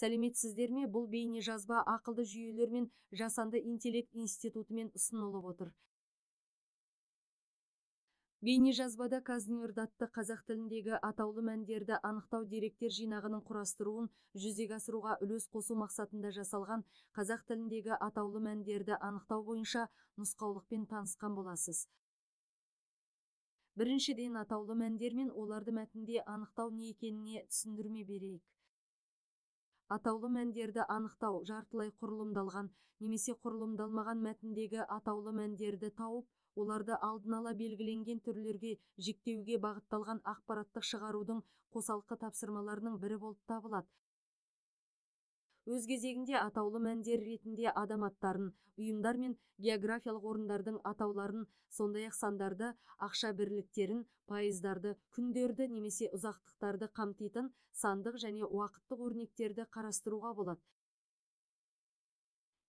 Сәлеметсіздер ме? Бұл бейнежазба ақылды жүйелер мен жасанды интеллект институтымен ұсынылып отыр. Бейнежазбада КазНЕРД атты қазақ тіліндегі атаулы мәндерді анықтау деректер жинағының құрастыруын жүзеге асыруға үлес қосу мақсатында жасалған қазақ тіліндегі атаулы мәндерді анықтау бойынша нұсқаулықпен танысқан боласыз. Біріншіден, атаулы мәндер мен оларды мәтінде анықтау не екеніне түсіндірме берейік. Атаулы мәндерді анықтау жартылай құрылымдалған немесе құрылымдалмаған мәтіндегі атаулы мәндерді тауып, оларды алдын ала белгіленген түрлерге жіктеуге бағытталған ақпараттық шығарудың қосалқы тапсырмаларының бірі болып табылады. Өз кезегінде атаулы мәндер ретінде адам аттарын, ұйымдар мен географиялық орындардың атауларын, сондай-ақ сандарды, ақша бірліктерін, пайыздарды, күндерді немесе ұзақтықтарды қамтитын сандық және уақыттық өрнектерді қарастыруға болады.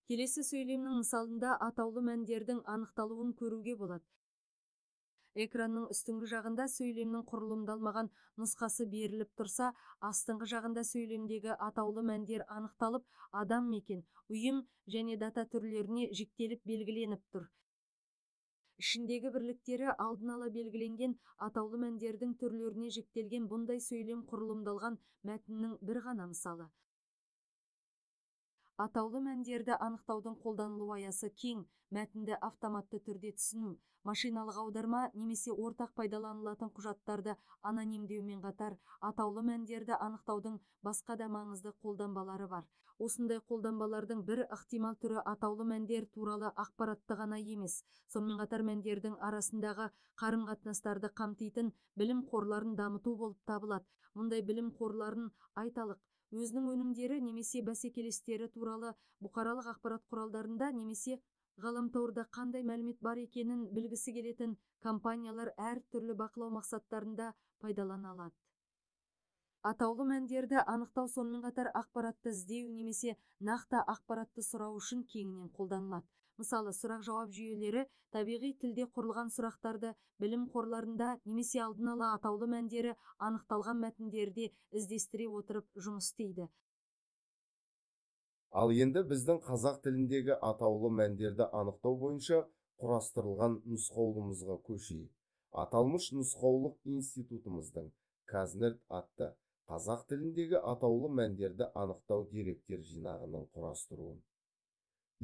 Келесі сөйлемнің мысалында атаулы мәндердің анықталуын көруге болады. Экранның үстіңгі жағында сөйлемнің құрылымдалмаған нұсқасы беріліп тұрса, астыңғы жағында сөйлемдегі атаулы мәндер анықталып, адам, мекен, ұйым және дата түрлеріне жіктеліп белгіленіп тұр. Ішіндегі бірліктері алдын ала белгіленген атаулы мәндердің түрлеріне жіктелген бұндай сөйлем құрылымдалған мәтіннің бір ғана мысалы. Атаулы мәндерді анықтаудың қолданылу аясы кең: мәтінді автоматты түрде түсіну, машиналық аударма немесе ортақ пайдаланылатын құжаттарды анонимдеумен қатар, атаулы мәндерді анықтаудың басқа да маңызды қолданбалары бар. Осындай қолданбалардың бір ықтимал түрі атаулы мәндер туралы ақпаратты ғана емес, сонымен қатар мәндердің арасындағы қарым-қатынастарды қамтитын білім қорларын дамыту болып табылады. Мұндай білім қорларын, айталық, өзінің өнімдері немесе бәсекелестері туралы бұқаралық ақпарат құралдарында немесе ғаламторда қандай мәлімет бар екенін білгісі келетін компаниялар әртүрлі бақылау мақсаттарында пайдалана алады. Атаулы мәндерді анықтау сонымен қатар ақпаратты іздеу немесе нақты ақпаратты сұрау үшін кеңінен қолданылады. Мысалы, сұрақ-жауап жүйелері табиғи тілде құрылған сұрақтарды білім қорларында немесе алдын ала атаулы мәндері анықталған мәтіндерде іздестіре отырып жұмыс істейді. Ал енді біздің қазақ тіліндегі атаулы мәндерді анықтау бойынша құрастырылған нұсқаулығымызға көшейік. Аталмыш нұсқаулық институтымыздың КазНЕРД атты қазақ тіліндегі атаулы мәндерді анықтау деректер жинағының құрастыруын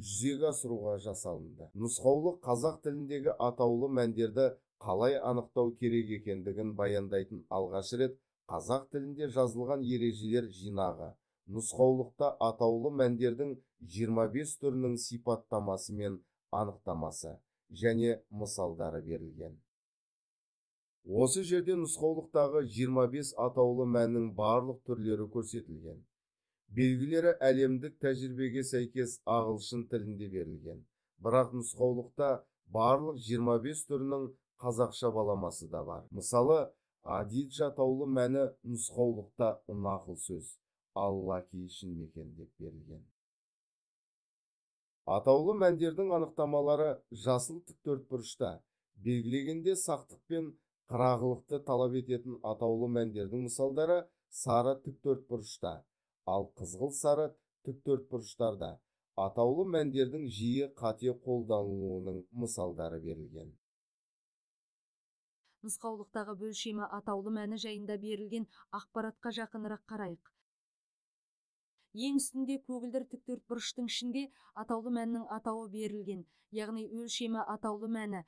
жүзеге асыруға жасалынды. Нұсқаулық қазақ тіліндегі атаулы мәндерді қалай анықтау керек екендігін баяндайтын алғаш рет қазақ тілінде жазылған ережелер жинағы. Нұсқаулықта атаулы мәндердің 25 түрінің сипаттамасы мен анықтамасы және мысалдары берілген. Осы жерде нұсқаулықтағы 25 атаулы мәннің барлық түрлері көрсетілген. Белгілері әлемдік тәжірибеге сәйкес ағылшын тілінде берілген. Бірақ нұсқаулықта барлық 25 түрінің қазақша баламасы да бар. Мысалы, адидж атаулы мәні нұсқаулықта нақыл сөз, алла кешін мекен деп берілген. Атаулы мәндердің анықтамалары жасыл тіктөртбұрышта белгілегенде, сақтық пен қырағылықты талап ететін атаулы мәндердің мысалдары сары тіктөртбұрышта, ал қызғылт сары тіктөртбұрыштарда атаулы мәндердің жиі қате қолданылуының мысалдары берілген. Нұсқаулықтағы өлшемі атаулы мәні жайында берілген ақпаратқа жақынырақ қарайық. Ең үстінде көгілдір тіктөртбұрыштың ішінде атаулы мәннің атауы берілген, яғни өлшемі атаулы мәні.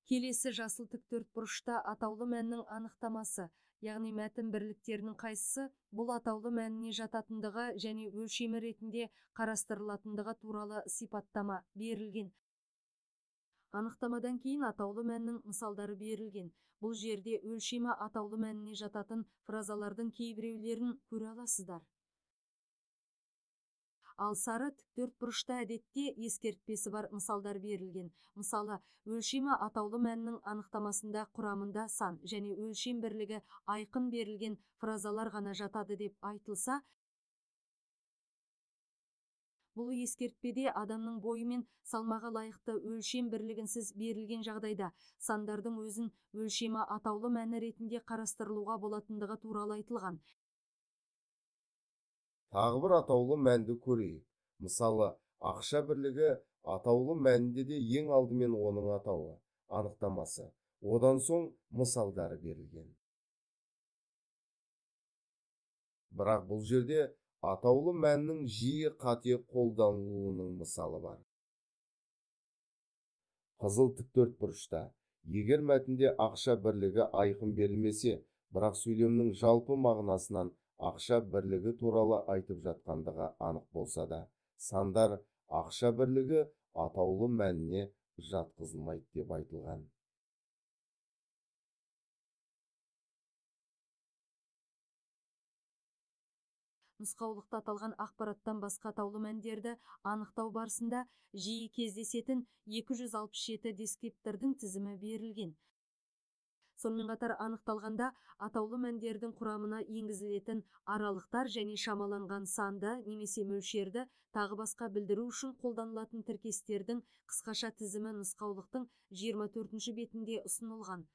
Келесі жасыл тіктөртбұрышта атаулы мәннің анықтамасы, яғни мәтін бірліктерінің қайсысы бұл атаулы мәніне жататындығы және өлшемі ретінде қарастырылатындығы туралы сипаттама берілген. Анықтамадан кейін атаулы мәннің мысалдары берілген. Бұл жерде өлшемі атаулы мәніне жататын фразалардың кейбіреулерін көре аласыздар. Ал сары тіктөртбұрышта әдетте ескертпесі бар мысалдар берілген. Мысалы, өлшемі атаулы мәннің анықтамасында құрамында сан және өлшем бірлігі айқын берілген фразалар ғана жатады деп айтылса, бұл ескертпеде адамның бойы мен салмағы лайықты өлшем бірлігінсіз берілген жағдайда сандардың өзін өлшемі атаулы мәні ретінде қарастырылуға болатындығы туралы айтылған. Тағы бір атаулы мәнді көрейік. Мысалы, ақша бірлігі атаулы мәнінде де ең алдымен оның атауы, анықтамасы, одан соң мысалдары берілген. Бірақ бұл жерде атаулы мәннің жиі қате қолданылуының мысалы бар. Қызыл тіктөртбұрышта, егер мәтінде ақша бірлігі айқын берілмесе, бірақ сөйлемнің жалпы мағынасынан ақша бірлігі туралы айтып жатқандығы анық болса да, сандар ақша бірлігі атаулы мәніне жатқызылмайды деп айтылған. Нұсқаулықта аталған ақпараттан басқа атаулы мәндерді анықтау барысында жиі кездесетін 267 дескриптордың тізімі берілген. Сонымен қатар анықталғанда атаулы мәндердің құрамына енгізілетін аралықтар және шамаланған санды немесе мөлшерді тағы басқа білдіру үшін қолданылатын тіркестердің қысқаша тізімі нұсқаулықтың 24 бетінде ұсынылған.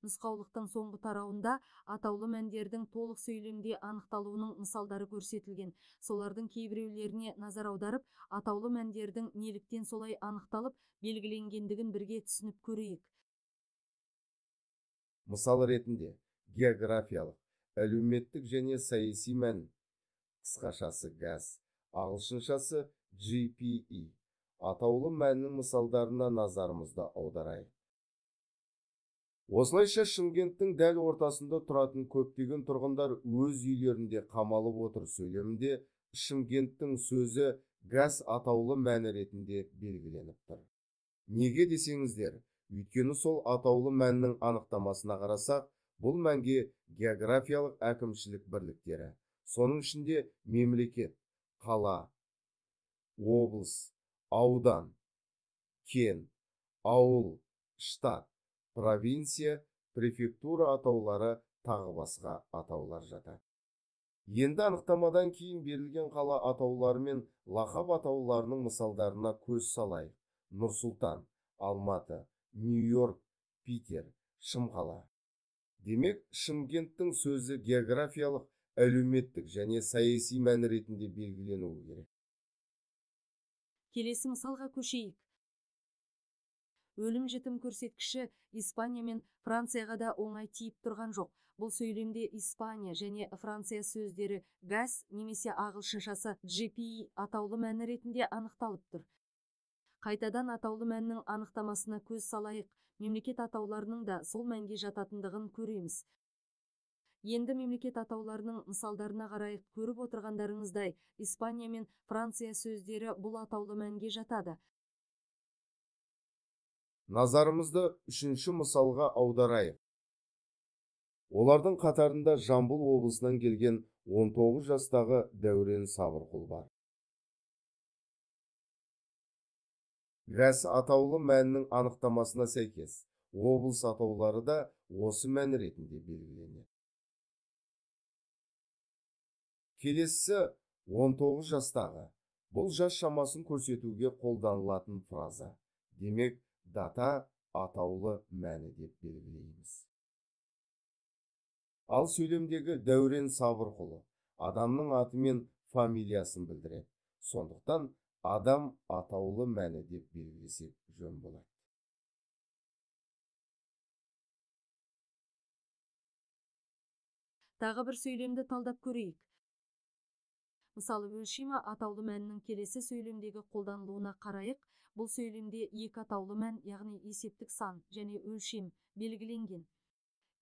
Нұсқаулықтың соңғы тарауында атаулы мәндердің толық сөйлемде анықталуының мысалдары көрсетілген. Солардың кейбіреулеріне назар аударып, атаулы мәндердің неліктен солай анықталып, белгіленгендігін бірге түсініп көрейік. Мысал ретінде географиялық, әлеуметтік және саяси мән, қысқашасы ГАЗ, ағылшыншасы GPE, атаулы мәннің мысалдарына назарымызды аударайық. Осылайша Шымкенттің дәл ортасында тұратын көптеген тұрғындар өз үйлерінде қамалып отыр сөйлемінде Шымкенттің сөзі ГАЗ атаулы мәні ретінде белгіленіп тұр. Неге десеңіздер, өйткені сол атаулы мәннің анықтамасына қарасақ, бұл мәнге географиялық әкімшілік бірліктері, соның ішінде мемлекет, қала, облыс, аудан, кен, ауыл, штат, провинция, префектура атаулары, тағы басқа атаулар жатады. Енді анықтамадан кейін берілген қала атаулары мен лақап атауларының мысалдарына көз салайық. Нұр-Сұлтан, Алматы, Нью-Йорк, Питер, Шымқала. Демек, Шымкенттің сөзі географиялық, әлеуметтік және саяси мән ретінде белгіленуі керек. Келесі мысалға көшейік. Өлім-жітім көрсеткіші Испания мен Францияға да оңай тиіп тұрған жоқ. Бұл сөйлемде Испания және Франция сөздері ГАЗ немесе ағылшыншасы GPE атаулы мәні ретінде анықталып тұр. Қайтадан атаулы мәннің анықтамасына көз салайық. Мемлекет атауларының да сол мәнге жататындығын көреміз. Енді мемлекет атауларының мысалдарына қарайық. Көріп отырғандарыңыздай, Испания мен Франция сөздері бұл атаулы мәнге жатады. Назарымызды үшінші мысалға аударайық. Олардың қатарында Жамбыл облысынан келген 19 жастағы Дәурен Сабырқұл бар. ГАЗ атаулы мәннің анықтамасына сәйкес, облыс атаулары да осы мән ретінде белгіленеді. Келесісі 19 жастағы. Бұл жас шамасын көрсетуге қолданылатын фраза. Демек, дата атаулы мәні деп белгілейміз. Ал сөйлемдегі Дәурен Сабырқұлы адамның аты мен фамилиясын білдіреді. Сондықтан адам атаулы мәні деп белгілесек жөн болады. Тағы бір сөйлемді талдап көрейік. Мысалы, өлшемі атаулы мәннің келесі сөйлемдегі қолданылуына қарайық. Бұл сөйлемде екі атаулы мән, яғни есептік сан және өлшем белгіленген.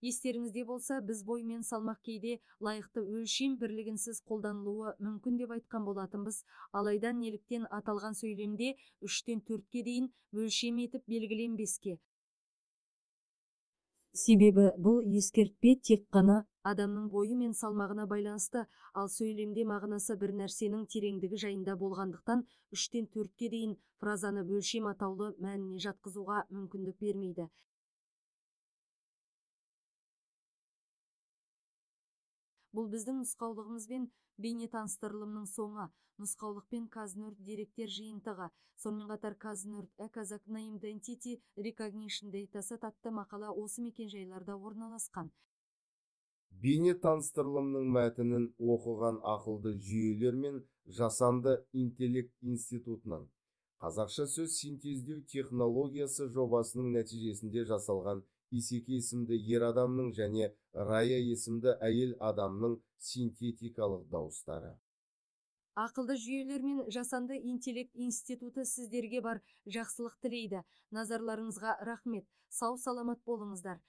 Естеріңізде болса, біз бой мен салмақ кейде лайықты өлшем бірлігінсіз қолданылуы мүмкін деп айтқан болатынбыз. Алайда неліктен аталған сөйлемде 3-тен 4-ке дейін өлшем етіп белгіленбеске? Себебі бұл ескертпе тек қана адамның бойы мен салмағына байланысты, ал сөйлемде мағынасы бір нәрсенің тереңдігі жайында болғандықтан 3-тен 4-ке дейін фразаны өлшем атаулы мәніне жатқызуға мүмкіндік бермейді. Бұл біздің нұсқаулығымыз бен бейнетаныстырылымның соңы. Нұсқаулық пен КазНУРД деректер жиынтығы. Сонымен қатар КазНУРД A Kazakh Name Identity Recognition Dataset атты мақала осы мекенжайларда орналасқан. Бейнетаныстырылымның мәтінін оқыған ақылды жүйелер мен жасанды интеллект институтының қазақша сөз синтездеу технологиясы жобасының нәтижесінде жасалған Исеке есімді ер адамның және Рая есімді әйел адамның синтетикалық дауыстары. Ақылды жүйелер мен жасанды интеллект институты сіздерге бар жақсылық тілейді. Назарларыңызға рахмет. Сау саламат болыңыздар.